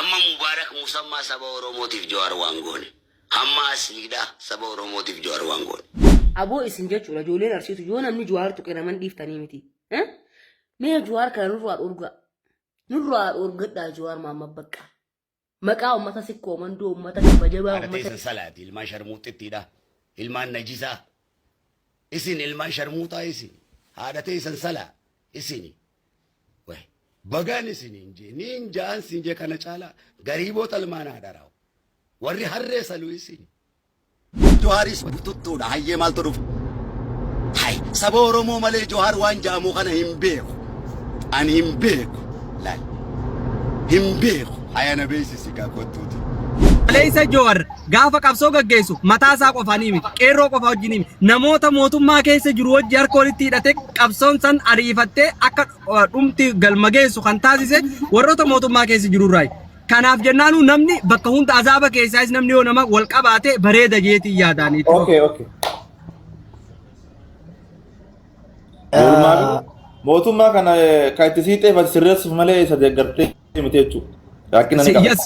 Hamma Mubaarak Musammaa saba Oromootiif Jawaar waan goone. Hamma asliidhaa saba Oromootiif Jawaar waan goone. Aboo isin jechuudha ijoolleen arsiitu yoo namni Jawaar tuqe naman dhiiftanii miti. Eh? Mee Jawaar kana nurraa dhorgaa. Nurraa dhorgadhaa Jawaar Mahammad Baqqaa. Maqaa uummata sikkoo mandoo uummata kabajamaa Haadha uummata teessan salaati ilmaan sharmuuxxittiidha. Ilmaan najisaa. Isin ilmaan sharmuuxaa isin. Haadha teessan salaa isin. Way bagaan isin hin jee niin ja'an sin jee kana caalaa gariiboota ilmaan haadha raawu. Warri harree saluu isin. Johaaris bututtuudha hayyee maaltu dhufa? Hay saba Oromoo malee Johaar waan ja'amu kana hin beeku. Ani hin beeku. Laal. Hin beeku. Haya na beeksisi kaa kottuuti. Kaleessa Joowar gaafa qabsoo gaggeessu mataa isaa qofaanii miti, qeerroo qofa wajjin miti. Namoota mootummaa keessa jiru wajji harka walitti hidhatee qabsoon san ariifattee akka dhumti galma geessu kan taasise warroota mootummaa keessa jiru irraayi. Kanaaf jennaanuu namni bakka hunda azaaba keessaayis namni yoo nama wal qabaate bareeda jeetiin yaadaanii. Okay, okay. Walumaa mootummaa kana kan itti siixeeffate sirreessuuf malee isa deeggartee miti jechuudha. Rakkina ni qaba. Yes,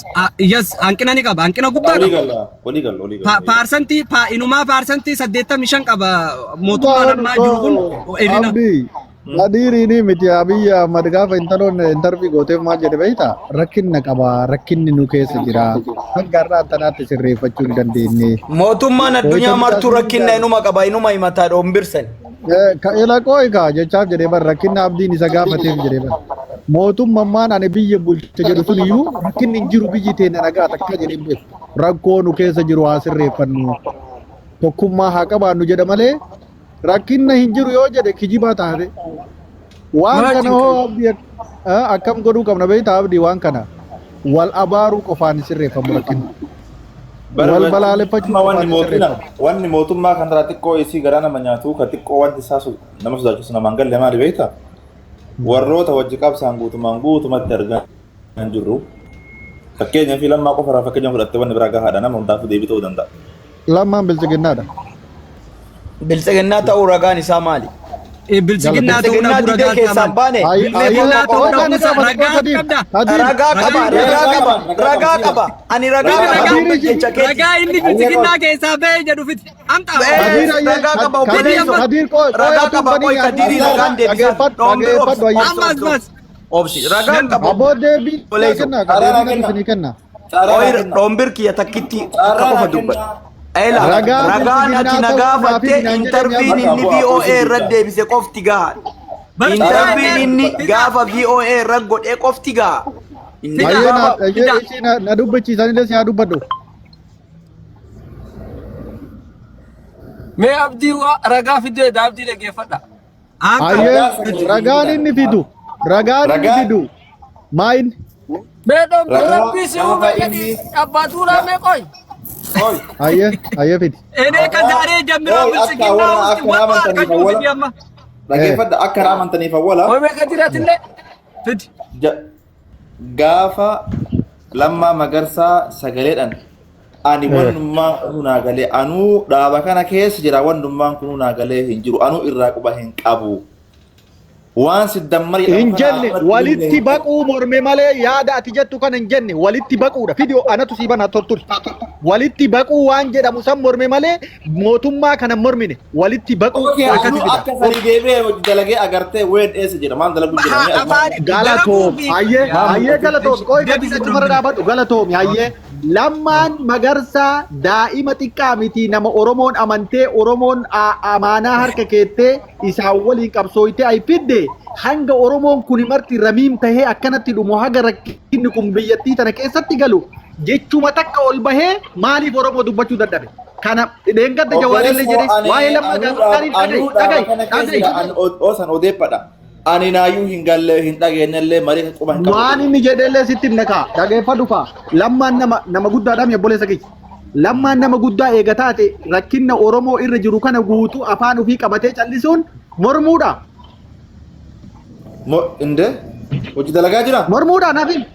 yes, hanqina ni qaba, hanqina guddaa Walii qaba. galla, walii galla, walii galla. Paarsantii, inumaa paarsantii 85 qaba mootummaan ammaa jiru kun hir'ina. Abdi, Kadiiriin miti Abiy Ahmad gaafa intaloon intarvii gooteef maal jedhe beektaa? Rakkinna qaba, rakkinni nu keessa jira. Hanga har'aa tanaatti sirreeffachuu hin dandeenye. Mootummaan addunyaa Wayita martuu bitaa rakkinna inuma qaba inuma himataa dhoonbirsan. Ela qooyi kaa jechaaf jedhee bar rakkinna abdiin isa gaafateef jedhee bar. Mootummaan ani biyya bulcha jedhu sun iyyuu rakkinni hin jiru biyyi teenya nagaa takka jedhee hin beeku. Rakkoo nu keessa jiru haa sirreeffannu. Tokkummaa haa qabaannu jedha malee rakkinna hin jiru yoo jedhe kijibaa taate. Waan Maal kana hoo abdii akkam godhuu qabna beektaa abdii waan kana wal abaaruu qofaan hin sirreeffamu rakkinni. Wal balaaleffachuu Amma wanni qofaan hin mootummaa sirreeffamu. wanni mootummaa kanarraa xiqqoo isii garaa nama nyaatu ka xiqqoo wanti isaa nama sodaachisu namaan galle maali beektaa? Warroota wajji qabsaan guutumaan guutumatti argaa hin jirru. Fakkeenyaa fi lammaa qofa irraa fakkeenya fudhattee wanni biraa gahaadha nama hundaafuu deebii ta'uu danda'a. Lammaan bilchiginnaadha. Biltsiginnaa ta'uu ragaan isaa maali? Biltsiginnaa ta'uu Biltsiginnaa dhabuu didee ragaa keessaa hin isaa baane. Ay- Biltsiginnaa ta'uu Ay- dhabuu isaa Ay- ragaa qabda. Kadir, Ragaa qaba, Ragaa ragaa qaba, ragaa qaba. Ani ragaa Fidi qaba ragaa. jecha keeti. Ragaa inni biltsiginnaa keessaa ba'ee jedhu fidi. Amta. Kadir, Eh, ragaa qaba Kadir, obboleessoo. Kadir, qoy, qoy, Ragaa atuun qaba qoy banii kadirii ragaan deebisaa. Dhageeffadhu, Dhoombe dhageeffadhu, obsi ayyee. obsi Ammas obsi bas. obsi. Ragaan qaba Abboo deebii naa obboleessoo. kenna, Carraa deebii kenna. isinii kenna. Carraa Qoy kenna. dhombir kiyya takkitti akka Carraa qofa kenna. dubbadha. Eela Ragaa ragaan ati bilchiginnaa na ta'uu naaf gaafatte himi naan jedhani intarviin abdii. inni Bu'aa VOA buusuu irra guddaa. deebise qofti gaha. Intarviin inni gaafa VOA irra godhee qofti gaha. Inni Ayyee na gaafa ayyee ishii na na dubbachiisanillee si haa dubbadhu. Mee abdii waa ragaa fiddee abdii dhaggeeffadha. Ayyee ragaan inni fidu ragaan inni Ragaa- fidu maa inni Mee dhoombe Ragaa rabbii si uume gaafa jedhi inni abbaa tuulaa mee qoy. Oi. ayyee ayyee fidi. እኔ ከዛሬ ጀምሮ Oi, akka ብልጽግና warra ውስጥ akka ወጥቷል amantaniif ከኙ awwala. ፊት ያማ Dhaggeeffadha akka amantaniif awwala. Qoy mee kadiratillee. ፊት Gaafa Lammaa Magarsaa sagaleedhaan ani wannummaan kunuu naa galee anuu dhaaba kana keessa jira wannummaan kunuu naa galee hin jiru anuu irraa quba hin qabu. Waan siddammar jedhamu Hin kana jenne ammatti walitti hin baquu morme malee yaada ati jettu kana hin jenne walitti baquudha. Fidiyoo anatu sii bana torturi. Walitti baquu waan jedhamu san morme malee mootummaa kana hin mormine walitti baquu Okay, akkasi anuu fida. akka sanii deebi'ee hojii dalagee agartee ween eessa jira maal dalagu jira mee afaan Galatoom hayyee hayyee galatoom qoy Deebisa gadi achuma dhaabadhu galatoom hayyee Lammaan Magarsaa daa'ima xiqqaa miti nama Oromoon amantee Oromoon amaanaa harka keettee isaan waliin qabsooytee ay fidde hanga Oromoon kun marti ramiim tahee akkanatti dhumu haga rakkinni kun biyyattii tana keessatti galu jechuma takka ol bahee maaliif Oromoo dubbachuu dadhabe? Kana dheengadda Jawaarillee Obboleessoo jedhe ani waa'ee Lammaa anuu gaafataaniin dhaaba dhaga'i anuu dhaaba dhaga'i kana keessa dhaga'i. jira ani osan odeeffadha. Ani naayyuu hin galle hin dhageenyellee marii quba hin qabu. Waan inni jedhellee sitti himna kaa dhageeffadhu kaa Lammaan nama nama guddaadhaam obboleessa kiyya. Lammaan nama guddaa eega taate rakkinna Oromoo irra jiru kana guutuu afaan ofii qabatee callisuun mormuudha. Mo inde hojii dalagaa jira? Mormuudha naaf himi.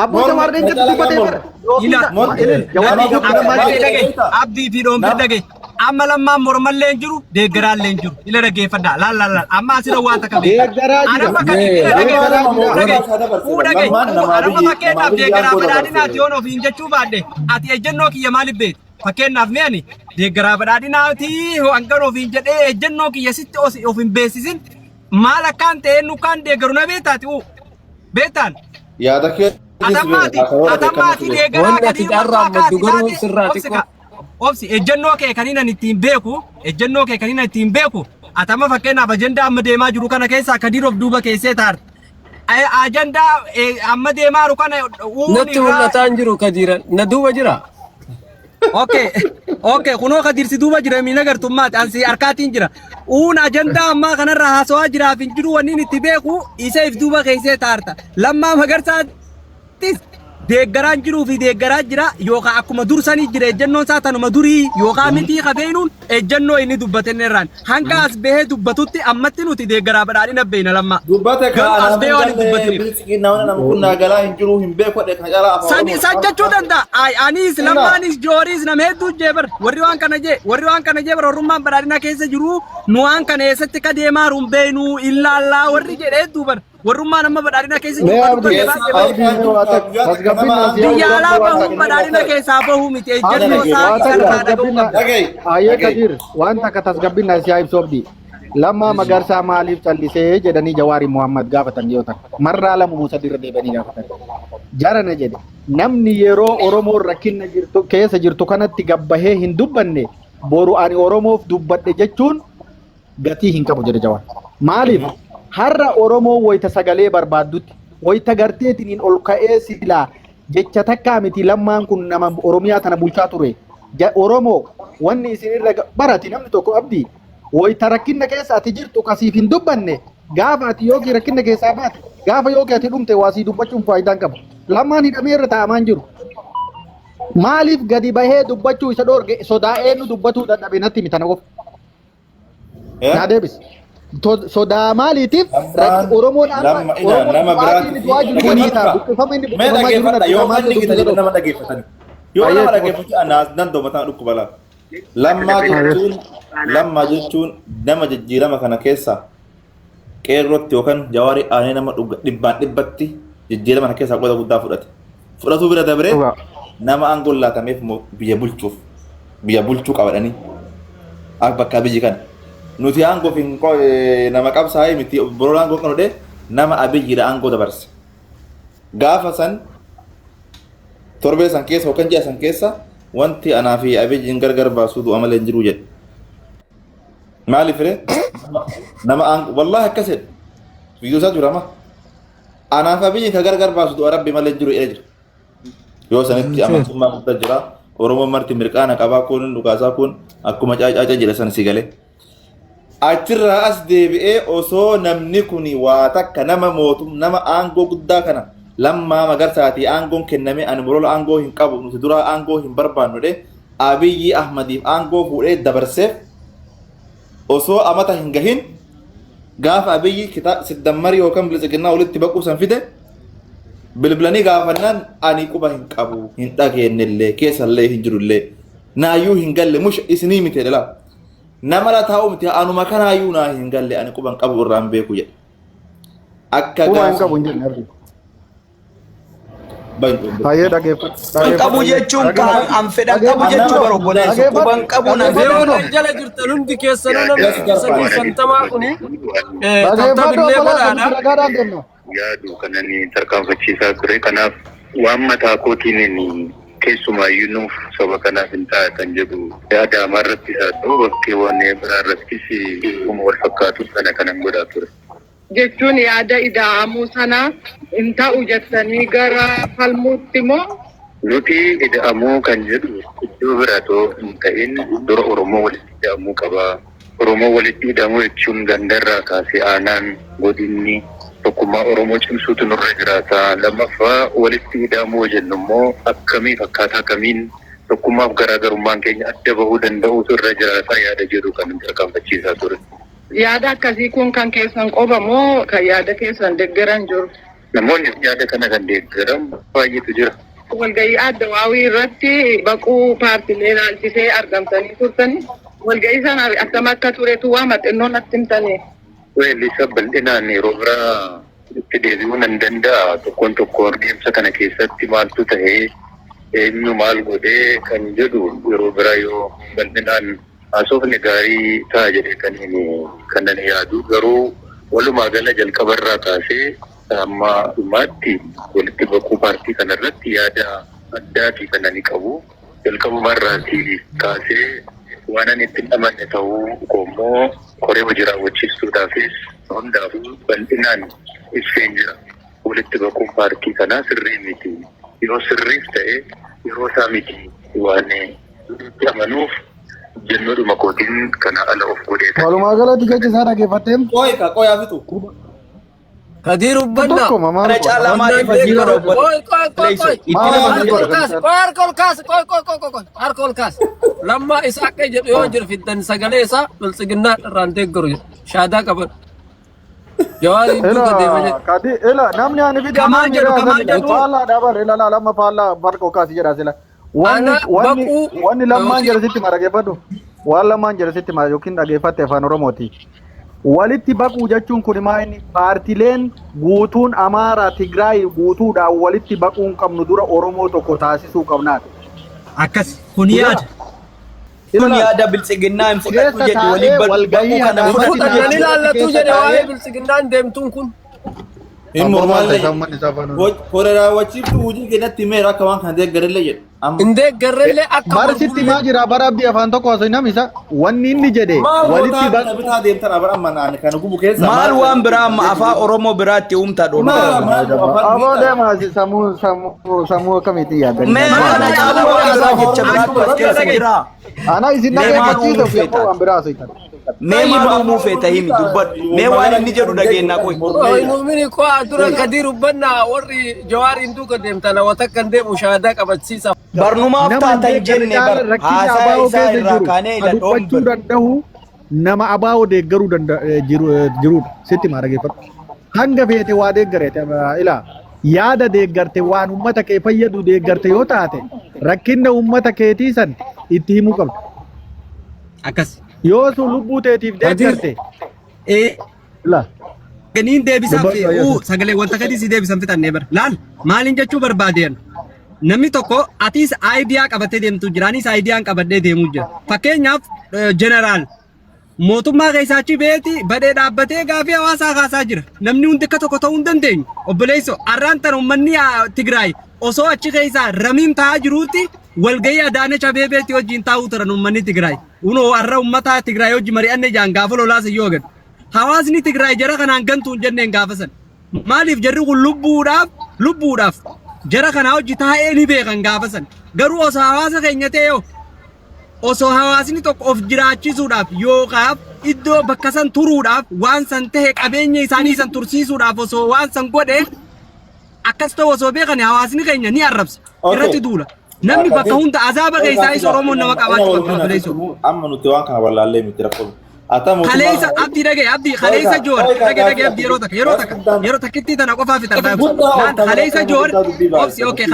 Abboo Mormi Jawaar Leencatti dalagaa dubbatee mormi. bara. Yookiin Ila Mormi Jawaar nama Leencatti guddaa maal maal jedhe? jedhe beektaa? Abdii fi dhoombe Nama dhage. Amma Lammaan mormallee hin jiru, deeggaraallee hin jiru. Ila dhaggeeffadhaa. Laal laal laal. Amma asirra waan takka beekta. Deeggaraa jira. Anamma kan Mee ila Lammaan dhaggeeffadhu. nama mootummaa Dhagaye. isaa dabarse. Uu dhagaye. Lammaan Uu nama anamma Abiyyi nama fakkeenyaaf Abiyyi deeggaraa aangoo badhaadhinaati dabarse. yoon ofiin jechuu baadhe ati ejjennoo kiyya maaliif beekta? Fakkeenyaaf mee ani deeggaraa badhaadhinaati hangan ofiin jedhee ejjennoo kiyya sitti of hin beeksisin maal akkaan ta'e eenyu akkaan deeggaru na beektaati uu beektaan? Yaada keetis Atammaati beeka karoora kee atammaati kanatti beeka. deeggaraa Wanni ati Kadiir carraa Marfaa maddu kaati garuu taate sirraa obsi xiqqoo. ka obsi ejjennoo kee kan inni ittiin beeku ejjennoo kee kan inni ittiin beeku atama fakkeenyaaf ajandaa amma deemaa jiru kana keessaa Kadiir of duuba keessee taarta. Ajandaa amma deemaa jiru kana uun Natti irraa mul'ataa hin jiru Kadiira. Na duuba jira. Okay, kunoo Kadiir si duuba jira miina gartummaati ansi harkaatiin jira. Uun ajandaa ammaa kanarra haasawaa jiraaf hin jiru wanni inni itti beeku isa if duuba keessee taarta. Lammaa Magarsaattis deeggaraan jiruu fi deeggaraa jira yookaan akkuma dursanii jira ejjennoon isaa tanuma durii yookaan mitii qabeenuun ejjennoo inni dubbate irraan hanga as bahee dubbatutti ammatti nuti deeggaraa badhaadhina beeyna Lammaa. Dubbate ka Garuu as anaaf bahee hin waan hin galle dubbatiniif. biltsiginnaa waan nama kun naa galaa hin jiru hin beeku jedhe kana caalaa afaan Sani Oromoo. san jechuu danda'a. Ay, anis Ila Lammaanis Jooriis nama hedduu jee bar. Warri waan kana jee warri waan kana jee bar warrummaan badhaadhina keessa jiru nu waan kana eessatti ka deemaa jiru hin beeknu illaallaa warri jedhe hedduu bar. Warrummaan amma badhaadhina keessa jiru Mee ka Abdii, dubbate keessa baay'ee bar. Abdii beekaan mee waa jirta takka guyyaa takka nama tasgabbiin aangoo siyaa Biyya alaa ibsamtu waan bahuun takka. badhaadhina keessaa bahuu miti Ana ejjennoo isaa Waa dhageeffadhu. takka isarraa dhaga'uu tasgabbiin qabda. Dhaga'i Ayyee dhaga'i. Kadir waan takka tasgabbiin siyaa ibsu Abdii. Lammaa Magarsaa maaliif callisee jedhanii Jawaari Muhammad gaafatan yoo ta'u marraa lama moo sadi irra deebi'anii gaafatan. Jarana jedhe namni yeroo Oromoon rakkinna jirtu keessa jirtu kanatti gabbahee hin dubbanne boru ani Oromoof dubbadhe jechuun gatii hin qabu jedhe Jawaar. Maaliif har'a Oromoon wayita sagalee barbaaddutti wayita garteetiin ol ka'ee silaa jecha takkaa miti Lammaan kun nama Oromiyaa tana bulchaa ture. Oromoo wanni isin irra barati namni tokko Abdii wayita rakkinna keessa ati jirtu kasiif hin dubbanne gaafa ati yookiin rakkinna keessaa baate gaafa yookiin ati dhumte waa sii dubbachuun faayidaa hin qabu. Lammaan hidhamee irra taa'amaa hin jiru. Maaliif gadi bahee dubbachuu isa dhoorge sodaa eenyu dubbatuu dadhabe natti himi tana qofa. Naa deebisi. Sodaa maaliitiif Lammaan Oromoon amma lamma ila Oromoon nama du'aatii inni biraatti du'aa jiru kun hiitaa dhaggeeffadhu. buqqifama inni Mee buqqifamaa jiru dhaggeeffadha yoo natti manni dubbisa gita jedhu. nama dhaggeeffatani. Yoo nama Ayyee dhaggeeffatu anaas nan doomataa dhukkuba laa. Lammaa jechuun Lammaa jechuun nama jijjiirama kana keessa qeerrootti yookaan Jawaarii aanee nama dhuga dhibbaan dhibbatti jijjiirama kana keessaa qooda guddaa fudhate. Fudhatuu bira dabree Dhugaa. nama aangoon laatameef biyya bulchuuf biyya bulchuu qabadhanii akka bakka biyyi kana. Nuti aangoof hin nama qabsaa'ee miti boroo aangoo kan hodhee nama Abiyyiidha aangoo dabarse. Gaafa san torbee san keessa yookaan ji'a san keessa wanti anaa fi Abiyyiin gargar baasuu du'a malee hin jiru jedhe. Maaliif ree? Nama aangoo wallaahi akkas jedhe. Viidiyoo isaa jira amma. Anaa fi Abiyyiin kan gargar baasu du'a rabbi malee hin jiru jedhee jira. Yoo sanitti amantummaa guddaa jira. Oromoon marti mirqaana qabaa kun dhukaasaa kun akkuma caacaa jedha san si galee. Achirraa as deebi'ee osoo namni kun waa takka nama mootum nama aangoo guddaa kana Lammaa Magarsaatii aangoon kenname ani bolola aangoo hin qabu nuti duraa aangoo hin barbaannu jedhee Abiyyi Ahmadiif aangoo fuudhee dabarseef osoo amata hin gahin gaafa Abiyyi siddammarii yookaan biltsiginnaa walitti baquu san fide bilbilanii gaafannaan ani quba hin qabu hin dhageenyellee keessallee hin jirullee naayyuu hin galle mush isinii miti jedhe laa. Nama la taa'u miti anuma kanaayyuu naa hin galle ani quba hin qabu irraa hin beeku jedhe. Akka Quba hin gaafa qabu hin jenne Abdii. bahin Hayyee dhaggeeffadhu. Hin qabu jechuun kaan an fedhan qabu jechuu bara obboleessu. Quba hin qabu nan Mee fedhan. warreen jala jirtan hundi keessanuu namni 350 kuni Dhaggeeffadhu tattabillee obboleessa godhaadha. nuti ragaadhaan deemna. Yaadu kanan tarkaanfachiisaa ture. Kanaaf waan mataa kootiin inni keessumaayyuu nuuf saba kanaaf hin ta'a kan jedhu Adaamaa irrattis haa ta'u bakkeewwan biraa irrattis akkuma wal fakkaatu sana kanan godhaa ture. Jechuun yaada ida'amuu sana hin ta'u jettanii gara falmuutti moo? Nuti ida'amuu kan jedhu iddoo biraa otoo hin ta'in dura Oromoo walitti ida'amuu qaba. Oromoo walitti ida'amuu jechuun gandarraa kaasee aanaan godinni tokkummaa Oromoo cimsuutu nurra jiraata. Lammaffaa walitti ida'amuu jennu immoo akkamiif akkaataa kamiin tokkummaaf garaagarummaan keenya adda bahuu danda'uutu irra jiraata yaada jedhu kan tarkaanfachiisaa ture. Yaada akkasii kun kan keessan qofa moo kan yaada keessan deeggaran jiru? Namoonni yaada kana kan deeggaran baay'eetu jira. Walgahii adda waawii irratti baquu paartilee ilaalchisee argamtanii turtanii? Walga'ii sana akkam akka turetu waa maxxannoo natti himtanii. Weellisa bal'inaan yeroo biraa itti deebi'uu nan danda'a. Tokkoon tokkoon deemsa kana keessatti maaltu ta'ee, eenyu maal godhee kan jedhu yeroo biraa yoo bal'inaan haasofni gaarii ta'a jedhee kan hin kanan yaadu, garuu walumaa gala jalqabarraa kaasee amma dhumaatti walitti baquu paartii kanarratti yaada addaatii kan ani qabu. Jalqabumarraatii kaasee waan ani itti hin amanne ta'uu koommoo koree hojii raawwachiistuudhaafis hundaafuu bal'inaan ibseen jira. Walitti baquun paartii kanaa sirrii miti. Yoo sirriis ta'e yeroo isaa miti waan itti amanuuf jennoodhuma kootiin kana ala of godhee. Walumaa galatti jecha isaa dhaggeeffatteen. Qoy ka qoy hafitu. Kadir Ubbanna. Tokkuma maal Kana caalaa maaliif as jira obbo Qoy qoy qoy qoy. Itti nama Harka ol godha. kaas. Qoy harka ol kaas. Qoy qoy qoy qoy. Harka ol kaas. Lammaa isa akka jedhu yoo jiru fiddan sagalee isaa biltsiginnaa irraan deeggaru jedhu. Shaadaa qaban. Jawaariin duuka deema Ila jedhu. kadi ila namni ani fide Kamaan jedhu, kamaan jedhu. Faallaa dhabar ila la lama faallaa barqa kaasi jedha sila. Wanni Ana wanni baquu wanni lammaan yookiin jedhu sitti ma dhaggeeffadhu. Waan lammaan jedhu sitti ma yookiin dhaggeeffatte afaan Oromooti. Walitti baquu jechuun kun maa inni paartileen guutuun Amaaraa Tigraay guutuudhaan walitti baquu hin qabnu, dura Oromoo tokko taasisuu qabnaati. Akkas kun yaada. Kun yaada biltsiginnaa hin fudhatu Keessa jedhu waliin taa'ee baquu walgahii kana hadaamatti fudhatu Fudhatan jedhu. ilaallatu jedhe waa'ee biltsiginnaan deemtuun kun. Hin mormaallee. Uummanni isaa afaan Oromoo. Koree raawwachiiftuu hojii keenyatti himeera akka waan kana deeggarellee jedhu. Amma Hin deeggarrellee akka Bar sitti maa jira bara abdii afaan tokko haasoo namni isa wanni inni jedhe maal walitti gootaa baquu. bitaa deemtan abar amma ani kana gubu keessa. Maal waan biraa amma afaan Oromoo biraatti uumtaa Maal dhoorgaa. maal afaan Aboo deemaa sammuu sammuu sammuu akkamiitiin yaaddanii? Mee kana caalaa waan biraa jecha biraatti as keessa jira. Ana isin Mee maal dhaggeeffachiisuuf uumuu yommuu feeta? waan biraa haasoftan. Mee maal uumuu feeta himi dubbadhu. Mee waan inni jedhu dhageenyaa qoy. Nuumini koo dura Kadir Ubbannaa warri Jawaariin duuka deemtan hawwata kan deemu shaadaa qabachiisa. Barnumaaf Nama hin taatan deeggarre jenne caala bar rakkinni haasaa abaa'oo isaa keessa irraa jiru kaanee ka ila dubbachuu dhoombar. danda'u nama abaa'oo deeggaruu jirudha. Sitti maa dhaggeeffadhu. Hanga feete waa deeggarete ilaa yaada deeggarte, waan uummata kee fayyadu deeggarte yoo taate, rakkinna uummata keetii san itti himuu qabda. Akkas. Yoo sun lubbuu teetiif deeggarte ilaa. Ganiin deebisaaf Dubbadhu ayyaasa. uu sagalee wanta kadii si deebisan fixannee bara. Laal maaliin jechuu barbaadeen, namni tokko atiis idea qabatee deemtu jira, anis ideaan qabadhee deemuu jira. Fakkeenyaaf jeneraal mootummaa keessaa achi beeti badhee dhaabbatee gaafii hawaasaa kaasaa jira. Namni hundi akka tokko ta'uu hin dandeenyu. Obboleessoo, arraan tan uummanni Tigraay osoo achi keessaa ramiin taa'aa jiruutti walgahii Adaanech Abeebeetti wajjin taa'uu turan uummanni Tigraay. Unoo har'a uummata Tigraay wajjin mari'anne jaan gaafa lolaas iyyuu agarra. Hawaasni Tigraay jara kanaan gantuu hin jenneen gaafa san. Maaliif? Jarri kun lubbuudhaaf jara kanaa hojii taa'ee ni beekan gaafa san. Garuu osoo hawaasa keenya ta'e yoo osoo hawaasni tokko of jiraachisuudhaaf yookaan iddoo bakka san turuudhaaf waan san ta'e qabeenya isaanii san tursiisuudhaaf osoo waan san godhe akkas ta'u osoo beekan, hawaasni keenya ni arrabsa, irratti duula. Namni bakka hunda azaaba keessaa isa Oromoon nama qabaachuu qabdi, obboleessoo. Amma nuti waan kana wallaallee miti rakkoo. Ata mootummaa. Kaleessa abdii dhagaye, abdii kaleessa Joor dhagaye dhagaye, abdii yeroo takka yeroo takkittii tana qofaa fixan. Kaleessa Joor obsi, okay.